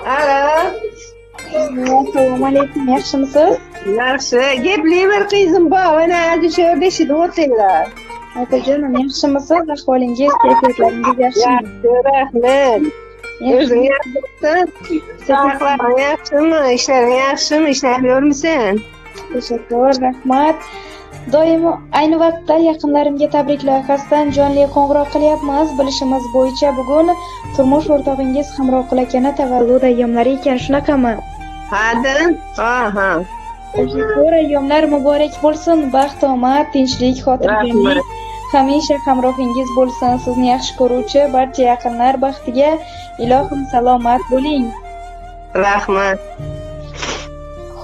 Alo. Assalomu alaykum, yaxshimisiz? Yaxshi. Gapli bir qizim bor, mana shu yerda eshitib o'tinglar. Otajonim, yaxshimisiz? Ahvolingiz, kayfiyatlaringiz yaxshimi? Yaxshi, rahmat. O'zing yaxshimisan? Sog'liqlaring yaxshimi? Ishlaring yaxshimi? Ishlab yurmisan? Tashakkur, rahmat. Doimo ayni vaqtda yaqinlarimga tabrik loyihasidan jonli qo'ng'iroq qilyapmiz. Bilishimiz bo'yicha bugun turmush o'rtog'ingiz Hamroqul akani tavallud ayyomlari ekan, shunaqami? Hadi. Ha. Tashakkur, ayyomlar muborak bo'lsin. Baxt, omad, tinchlik, xotirjamlik hamisha hamrohingiz bo'lsin. Sizni yaxshi ko'ruvchi barcha yaqinlar baxtiga ilohim salomat bo'ling. Rahmat.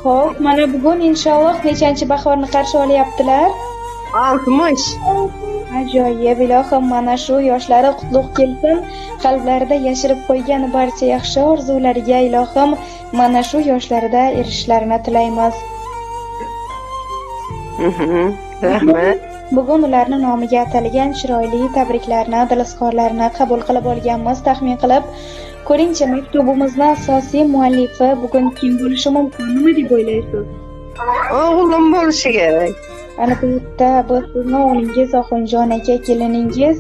Xo'p, mana bugun inshaalloh nechanchi bahorni qarshi olyaptilar? 60. Ajoyib, ilohim mana shu yoshlari qutlug' kelsin, qalblarida yashirib qo'ygan barcha yaxshi orzulariga ilohim mana shu yoshlarida erishishlarini tilaymiz. Rahmat. Bugun ularni nomiga atalgan chiroyli tabriklarni, dil izhorlarini qabul qilib olganmiz. Taxmin qilib ko'ringchi, maktubimizni asosiy muallifi bugun kim bo'lishi mumkin? Nima deb o'ylaysiz? O'g'lim bo'lishi kerak. Albatta, bu sizni o'g'lingiz Oxunjon aka, keliningiz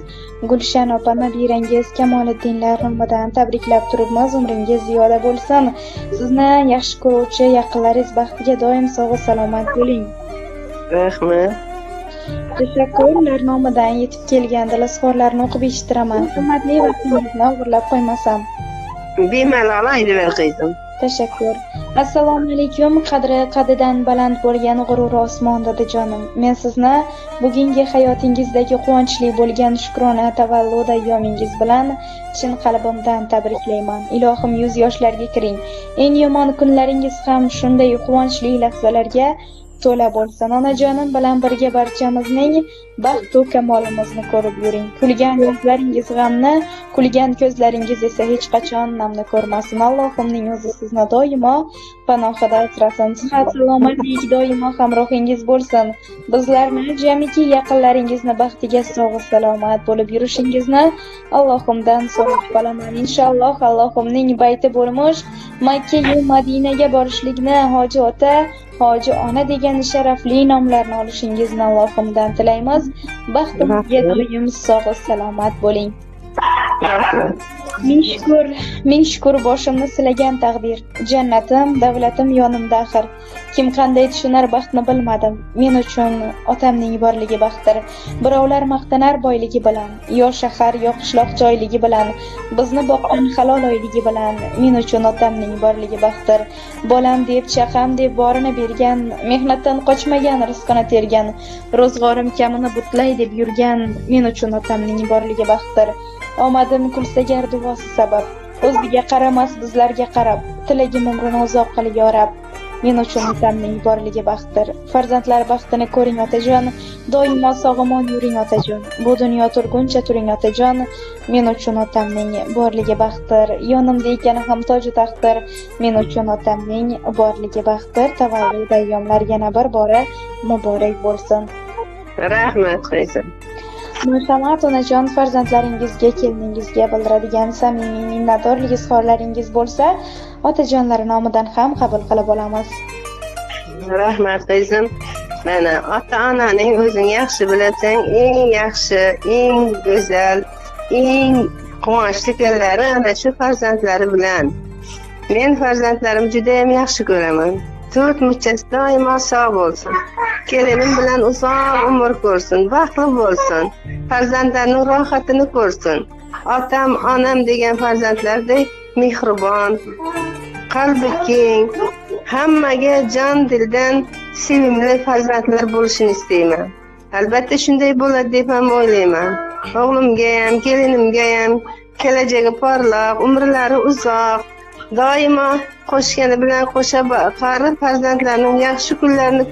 Gulshan opa, nabirangiz Kamoliddinlar nomidan tabriklab turibmiz. Umringiz ziyoda bo'lsin. Sizni yaxshi ko'ruvchi yaqinlaringiz baxtiga doim sog' va salomat bo'ling. Rahmat. Tashakkur, ular nomidan yetib kelgan dil izhorlarni o'qib eshittiraman. Qimmatli vaqtingizni o'g'irlab qo'ymasam. Bemalol aytaver qizim. Tashakkur. Assalomu alaykum, qadri qadidan baland bo'lgan g'ururi osmon dadajonim. Men sizni bugungi hayotingizdagi quvonchli bo'lgan shukrona tavallud ayyomingiz bilan chin qalbimdan tabriklayman. Ilohim 100 yoshlarga kiring. Eng yomon kunlaringiz ham shunday quvonchli lahzalarga to'la bo'lsin. Onajonim bilan birga barchamizning baxt-u kamolimizni ko'rib yuring. Kulgan yuzlaringiz g'amni, kulgan ko'zlaringiz esa hech qachon namni ko'rmasin. Allohimning o'zi sizni doimo panohida asrasin. Sihat, salomatlik doimo hamrohingiz bo'lsin. Bizlarni jamiki yaqinlaringizni baxtiga sog' salomat bo'lib yurishingizni Allohimdan so'rab qolaman. Inshaalloh Allohimning bayti bo'lmish Makka yu Madinaga borishlikni hoji ota, hoji ona degan sharafli nomlarni olishingizni Allohimdan tilaymiz. Baxtimizga doim sog' salomat bo'ling. Ming shukur, ming shukur boshimni silagan taqdir. Jannatim, davlatim yonimda axir. Kim qanday tushunar baxtni bilmadim. Men uchun otamning borligi baxtdir. Birovlar maqtanar boyligi bilan, yo shahar, yo qishloq joyligi bilan, bizni boqqan halol oyligi bilan. Men uchun otamning borligi baxtdir. Bolam deb, chaqam deb borini bergan, mehnatdan qochmagan, rizqini tergan, ro'zg'orim kamini butlay deb yurgan. Men uchun otamning borligi baxtdir. Omadim kulsa gar duosi sabab, o'ziga qaramas bizlarga qarab, tilagim umrini uzoq qil yo Rab. Men uchun otamning borligi baxtdir. Farzandlar baxtini ko'ring otajon, doimo sog'-omon yuring otajon. Bu dunyo turguncha turing otajon. Men uchun otamning borligi baxtdir. Yonimda ekani ham toju taxtdir. Men uchun otamning borligi baxtdir. Tavallud ayyomlar yana bir bora muborak bo'lsin. Rahmat qizim. Marhamat onajon, farzandlaringizga, keliningizga bildiradigan samimiy minnatdorlik izhorlaringiz bo'lsa, otajonlar nomidan ham qabul qilib olamiz. Rahmat qizim. Mana ota-onaning o'zing yaxshi bilasan, eng yaxshi, eng go'zal, eng quvonchli kunlari ana shu farzandlari bilan. Men farzandlarimni juda ham yaxshi ko'raman. 4 muchasi doimo sog' bo'lsin. Kelinim bilan uzoq umr ko'rsin, baxtli bo'lsin. Farzandlarining rohatini ko'rsin. Otam, onam degan farzandlardek mehribon, qalbi keng, hammaga jon dildan sevimli farzandlar bo'lishini istayman. Albatta shunday bo'ladi deb ham o'ylayman. O'g'limga ham, kelinimga ham kelajagi porloq, umrlari uzoq, doimo qo'shgani bilan qo'sha qari farzandlarning yaxshi kunlarini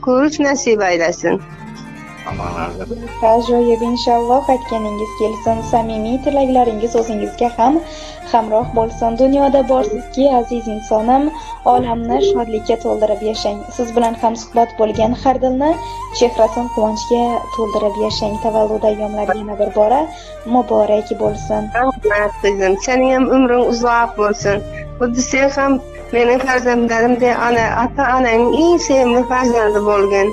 ko'rish nasib aylasin. Ajoyib, inshaalloh aytganingiz kelsin. Samimiy tilaklaringiz o'zingizga ham hamroh bo'lsin. Dunyoda borsizki, aziz insonim, olamni shodlikka to'ldirib yashang. Siz bilan ham suhbat bo'lgan har dilni chehrasin quvonchga to'ldirib yashang. Tavallud ayyomlari yana bir bora muborak bo'lsin. Rahmat qizim, sening ham umring uzoq bo'lsin. Xuddi sen ham mening farzandlarimdek ona, ota-onangning eng sevimli farzandi bo'lgin.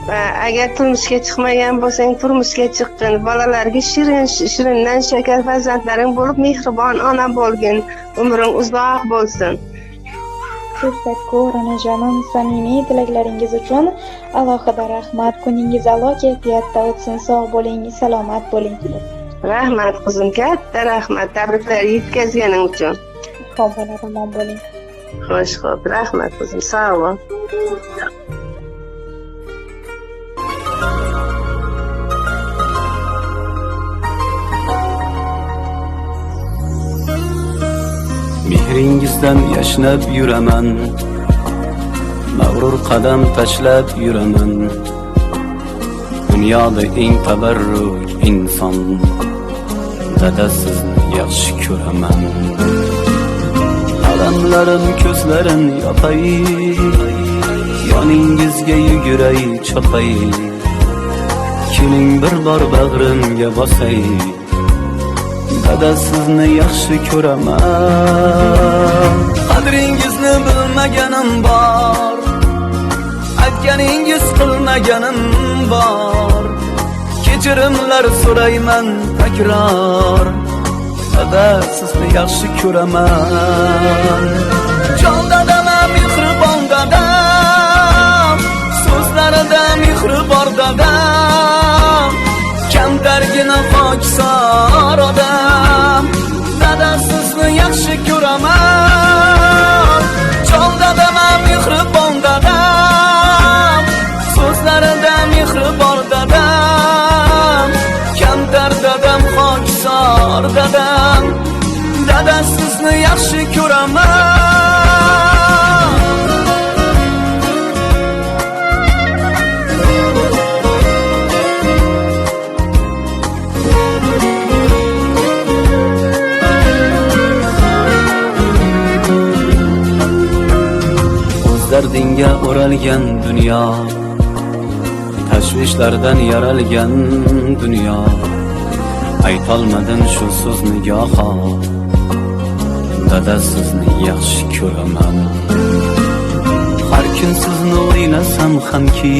Va agar turmushga chiqmagan bo'lsang, turmushga chiqqin. Bolalarga shirin, shirindan shakar farzandlaring bo'lib, mehribon ona bo'lgin. Umring uzoq bo'lsin. Tashakkur onajonim, samimiy tilaklaringiz uchun alohida rahmat. Kuningiz a'lo kayfiyatda o'tsin. Sog' bo'ling, salomat bo'ling. Rahmat qizim, katta rahmat tabriklar yetkazganing uchun. Xo'p, omon bo'ling. Xo'sh, xo'p, rahmat qizim, sog' bo'l. Mehringizdan yashnab yuraman, mag'rur qadam tashlab yuraman. Dunyoda eng tabarruk inson, dada sizni yaxshi ko'raman. Alamlarim ko'zlarin yopay, yoningizga yuguray chopay. Keling bir bor bag'rimga bosay, dada sizni yaxshi ko'raman. Qadringizni bilmaganim bor, aytganingiz qilmaganim bor. Kechirimlar so'rayman takror, dada sizni yaxshi ko'raman. Jon dadam, mehribon dadam, so'zlarida mehri bor dadam. Kamtargina xokisor odam, dada sizni yaxshi ko'raman. Jon dadam, mehribon dadam, so'zlarida mehri bor dadam. Kamtar dadam, xokisor dadam, dada sizni yaxshi ko'raman. O'z dardingga o'ralgan dunyo, tashvishlardan yaralgan dunyo. Aytolmadim shu so'zni goho, dada sizni yaxshi ko'raman. Har kun sizni o'ylasam hamki,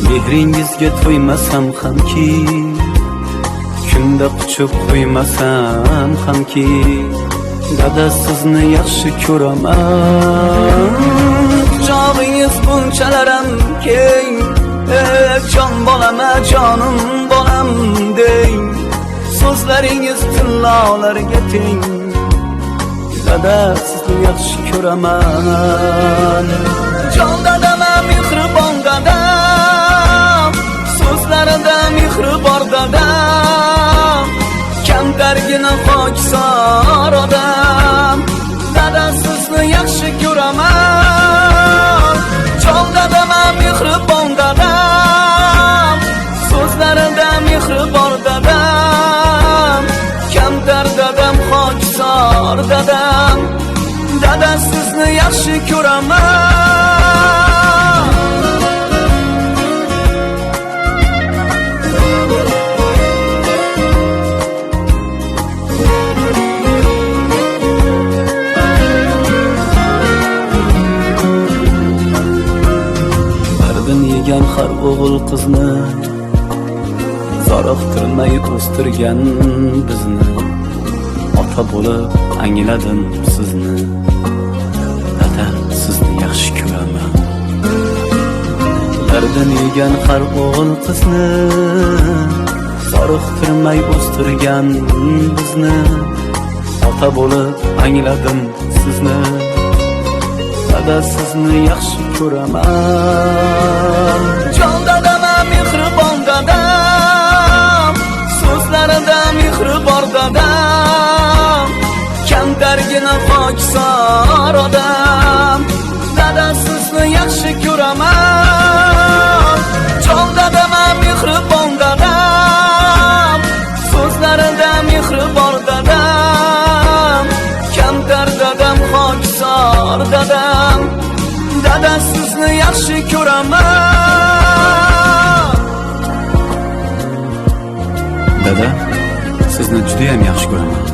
mehringizga to'ymasam hamki, kunda quchib qo'ymasam hamki, dada sizni yaxshi ko'raman. Quchog'ingiz bunchalaram keng, jon bolama, jonim bolam deng. So'zlaringiz tillolarga teng, dada sizni yaxshi ko'raman. Jon dadam, mehribon dadam, so'zlarida mehri bor dadam. Kamtargina xokisor odam, dada sizni yaxshi ko'raman. Jon dadam, mehribon dadam, so'zlarida mehri bor dadam. Kamtar dadam, xokisor dadam, dada sizni yaxshi ko'raman. Dardin yegan har o'g'il qizni, zoriqtirmay o'stirgan bizni. Ota bo'lib angladim sizni, dada sizni yaxshi ko'raman. Dardin yegan har o'g'il qizni, zoriqtirmay o'stirgan bizni. Ota bo'lib angladim sizni, dada sizni yaxshi ko'raman. Jon dadam, mehribon dadam, so'zlarida mehri bor dadam. Kamtargina xokisor odam, dada sizni yaxshi ko'raman. Jon dadam, Dadam, dada, sizni yaxshi ko'raman. Dada, sizni judayam yaxshi ko'raman.